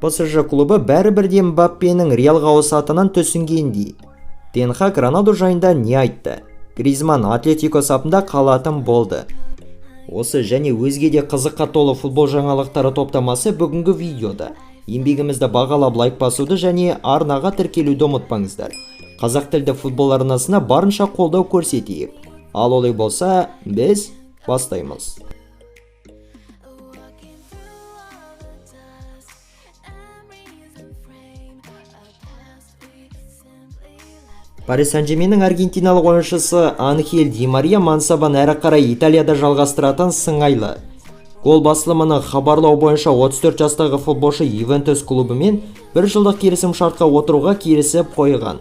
ПСЖ клубы бәрібір де Мбаппенің Реалға ауысатынын түсінгендей. Тен Хаг Роналду жайында не айтты? Гризманн Атлетико сапында қалатын болды. Осы және өзге де қызыққа толы футбол жаңалықтары топтамасы бүгінгі видеода. Еңбегімізді бағалап лайк басуды және арнаға тіркелуді ұмытпаңыздар. Қазақ тілді футбол арнасына барынша қолдау көрсетейік. Ал олай болса, біз бастаймыз. Walking through all the dust, memories and frame a past we simply left. Пари Сен-Жерменнің аргентиналық ойыншысы Анхель Ди Мария мансабын әрі қарай Италияда жалғастыратын сыңайлы. Гол басылымының хабарлау бойынша 34 жастағы футболшы Ювентус клубымен бір жылдық келісім шартқа отыруға келісіп қойған.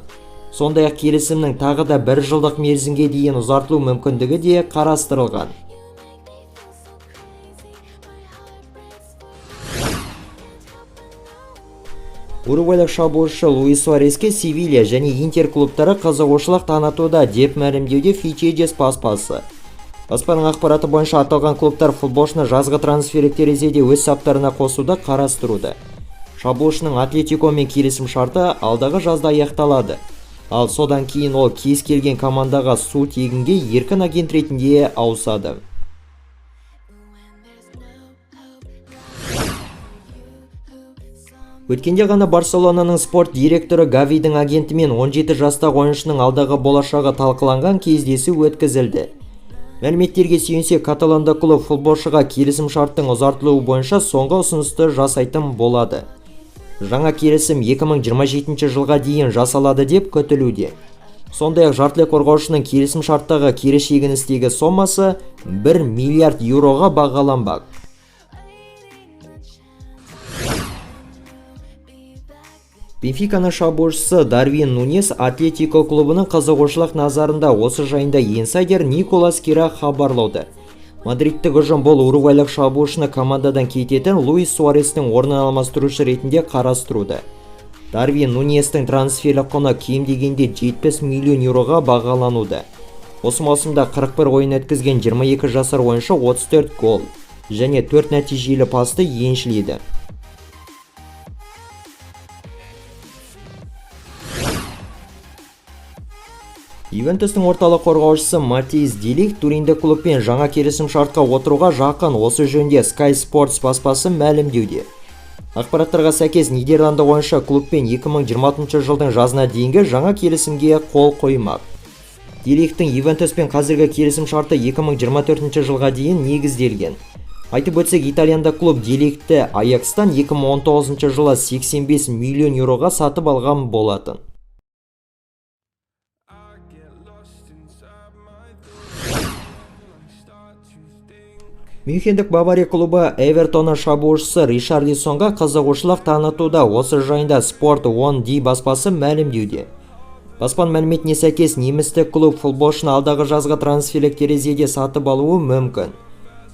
Сондай-ақ келісімнің тағы да бір жылдық мерзімге дейін ұзартылу мүмкіндігі де қарастырылған. You make me feel so crazy. My heart breaks for you. Can't help but know. Уругвайлық шабуылшы Луис Суареске Севилья және Интер клубтары қызығушылық танытуда, деп мәлімдеуде Фичеджес баспасы. Баспаның ақпараты бойынша, аталған клубтар футболшыны жазғы трансферлік терезеде өз саптарына қосуды қарастыруда. Шабуылшының Атлетикомен келісім шарты алдағы жазда аяқталады. Ал содан кейін ол кез келген командаға су тегінге еркін агент ретінде ауысады. When there's no hope left for you who saw Өткенде ғана Барселонаның спорт директоры Гавидің агентімен 17 жастағы ойыншының алдағы болашағы талқыланған кездесу өткізілді. Мәліметтерге сүйенсек, каталондық клуб футболшыға келісім шарттың ұзартылуы бойынша соңғы ұсынысты жасайтын болады. Жаңа келісім 2027 жылға дейін жасалады деп күтілуде. Сондай-ақ жартылай қорғаушының келісім шарттағы кері шегіністегі сомасы 1 миллиард еуроға бағаланбақ. Waiting a chance to be back. Бенфиканың шабуылшысы Дарвин Нунес Атлетико клубының қызығушылық назарында. Осы жайында инсайдер Николас Кира хабарлауда. Мадридтік ұжым бұл уругвайлық шабуылшыны командадан кететін Луис Суарестің орнын алмастырушы ретінде қарастыруда. Дарвин Нунестің трансферлік құны кем дегенде 70 миллион еуроға бағалануда. Осы маусымда 41 ойын өткізген 22 жасар ойыншы 34 гол және 4 нәтижелі пасты еншіледі. Ювентустың орталық қорғаушысы Матис Делихт туриндік клубпен жаңа келісім шартқа отыруға жақын. Осы жөнінде Sky Sports баспасы мәлімдеуде. Ақпараттарға сәйкес, нидерландық ойыншы клубпен 2026 жылдың жазына дейінгі жаңа келісімге қол қоймақ. Делихтің Ювентуспен қазіргі келісім шарты 2024 жылға дейін негізделген. Айтып өтсек, итальяндық клуб Делихтті Аякстан 2019 жылы 85 миллион еуроға сатып алған болатын. I get lost inside my thoughts. I start to think. Мюнхендік Бавария клубы Эвертонның шабуылшысы Ришарлисонға қызығушылық танытуда. Осы жайында Sport 1D баспасы мәлімдеуде. Баспаның мәліметіне сәйкес, немістік клуб футболшыны алдағы жазғы трансферлік терезеде сатып алуы мүмкін.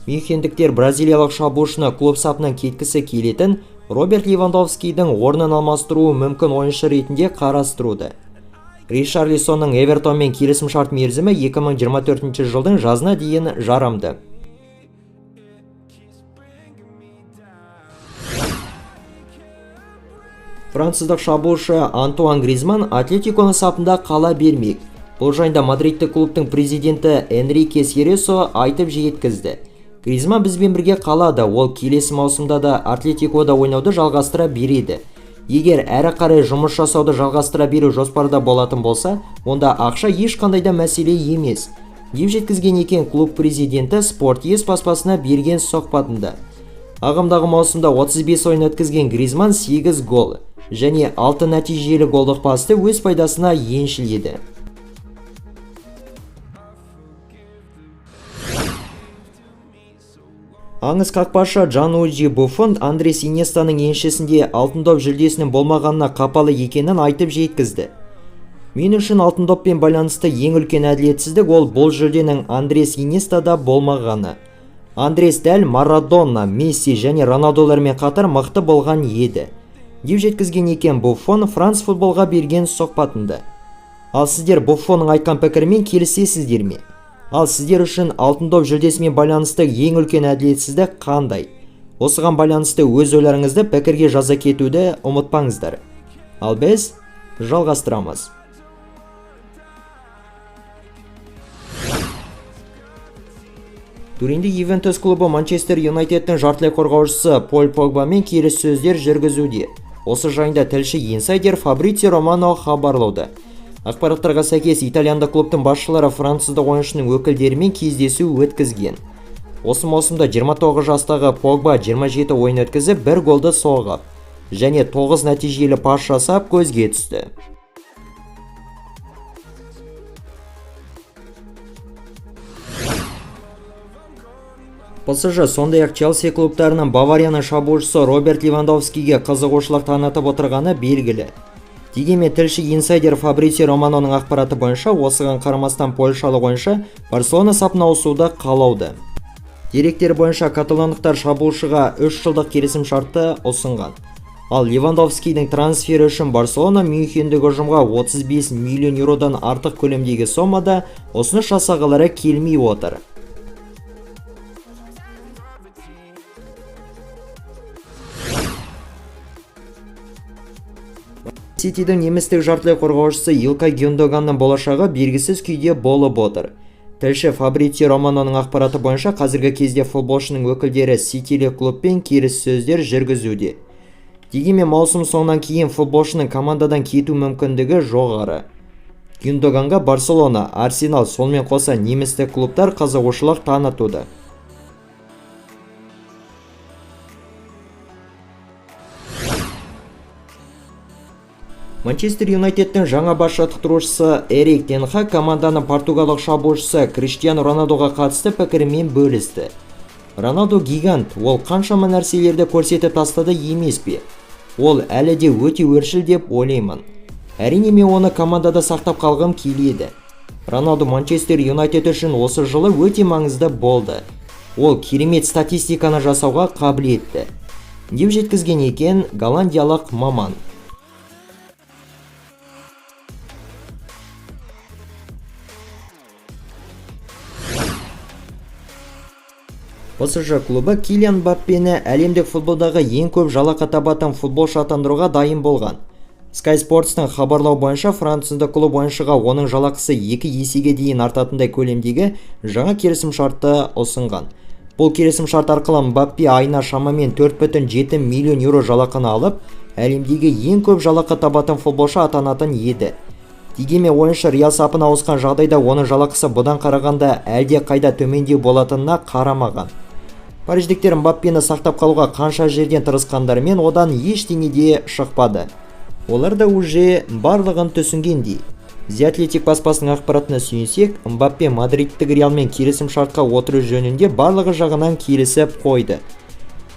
Мюнхендіктер бразилиялық шабуылшыны клуб сапынан кеткісі келетін Роберт Левандовскийдің орнын алмастыруы мүмкін ойыншы ретінде қарастыруда. Ришарлисонның Эвертонмен келісім шарт мерзімі 2024 жылдың жазына дейін жарамды. Keeps bringing me down. Француздық шабуылшы Антуан Гризман Атлетиконың сапында қала бермек. Бұл жайында мадридтік клубтың президенті Энрике Сересо айтып жеткізді. Гризман бізбен бірге қалады, ол келесі маусымда да Атлетикода ойнауды жалғастыра береді. Егер әрі қарай жұмыс жасауды жалғастыра беру жоспарда болатын болса, онда ақша ешқандай да мәселе емес, деп жеткізген екен клуб президенті Спорт Ес баспасына берген сұхбатында. Ағымдағы маусымда 35 ойын өткізген Гризман 8 гол және 6 нәтижелі голдық пасты өз пайдасына еншіледі. Аңыз қақпашы Джанлуиджи Буффон Андрес Иньестаның еншісінде Алтын доп жүлдесінің болмағанына қапалы екенін айтып жеткізді. Мен үшін Алтын доппен байланысты ең үлкен әділетсіздік ол бұл жүлденің Андрес Иньестада болмағаны. Андрес дәл Марадона, Месси және Роналдолармен қатар мықты болған еді, деп жеткізген екен Буффон Франс футболға берген сұхбатында. Ал сіздер Буффонның айтқан пікірімен келісесіздер ме? Ал сіздер үшін Алтын доп жүлдесімен байланысты ең үлкен әділетсіздік қандай? Осыған байланысты өз ойларыңызды пікірге жаза кетуді ұмытпаңыздар. Ал біз жалғастырамыз. Туринде Ювентус клубы Манчестер Юнайтедтің жартылай қорғаушысы Поль Погбамен келіссөздер жүргізуде. Осы жайында тілші инсайдер Фабрицио Романо хабарлауда. Ақпараттарға сәйкес, итальяндық клубтың басшылары француздық ойыншының өкілдерімен кездесу өткізген. Осы маусымда 29 жастағы Погба 27 ойын өткізіп, бір голды соғып және 9 нәтижелі пас жасап көзге түсті. ПСЖ сондай-ақ Челси клубтарының Баварияның шабуылшысы Роберт Левандовскиге қызығушылық танытып отырғаны белгілі. Дегенмен тілші инсайдер Фабрицио Романоның ақпараты бойынша, осыған қарамастан польшалық ойыншы Барселона сапына ауысуды қалауда. Деректер бойынша, каталондықтар шабуылшыға 3 жылдық келісім-шартты ұсынған. Ал Левандовскийдің трансфері үшін Барселона Мюнхендегі ұжымға 35 миллион еуродан артық көлемдегі сомада ұсыныс жасағылары келмей отыр. Ситидің немістік жартылай қорғаушысы Илкай Гюндоганның болашағы белгісіз күйде болып отыр. Тілші Фабрицио Романоның ақпараты бойынша, қазіргі кезде футболшының өкілдері Ситилік клубпен келіссөздер жүргізуде. Дегенмен маусым соңынан кейін футболшының командадан кету мүмкіндігі жоғары. Гюндоганға Барселона, Арсенал, сонымен қоса немістік клубтар қызығушылық танытуда. Манчестер Юнайтедтің жаңа бас жаттықтырушысы Эрик тен Хаг команданың португалдық шабуылшысы Криштиану Роналдуға қатысты пікірімен бөлісті. Роналду гигант, ол қаншама нәрселерді көрсетіп тастады емес пе? Ол әлі де өте өршіл деп ойлаймын. Әрине, мен оны командада сақтап қалғым келеді. Роналду Манчестер Юнайтед үшін осы жылы өте маңызды болды. Ол керемет статистиканы жасауға қабілетті, деп жеткізген екен голландиялық маман. ПСЖ клубы Килиан Мбаппені әлемдік футболдағы ең көп жалақы табатын футболшы атандыруға дайын болған. Sky Sports'тың хабарлауы бойынша, француздық клуб ойыншыға оның жалақысы 2 есеге дейін артатындай көлемдегі жаңа келісімшартты ұсынған. Бұл келісімшарт арқылы Мбаппе айына шамамен 4,7 миллион еуро жалақыны алып, әлемдегі ең көп жалақы табатын футболшы атанатын еді. Дегенмен ойыншы Реал сапына ауысқан жағдайда оның жалақысы бұдан қарағанда әлде қайда төмендеу болатынына қарамаған. Париждіктер Мбаппені сақтап қалуға қанша жерден тырысқандарымен, одан ештеңе де шықпады. Олар да уже барлығын түсінгендей. The Athletic баспасының ақпаратына сүйенсек, Мбаппе мадридтік Реалмен келісім шартқа отыру жөнінде барлығы жағынан келісіп қойды.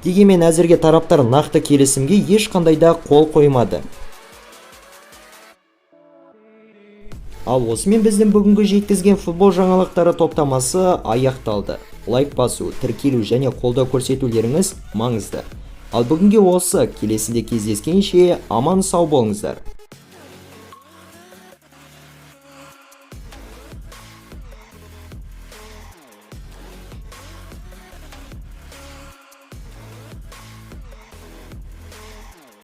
Дегенмен әзірге тараптар нақты келісімге ешқандай да қол қоймады. Ал осымен біздің бүгінгі жеткізген футбол жаңалықтары топтамасы аяқталды. Лайк басу, тіркелу және қолдау көрсетулеріңіз маңызды. Ал бүгінге осы, келесіде кездескенше аман сау болыңыздар.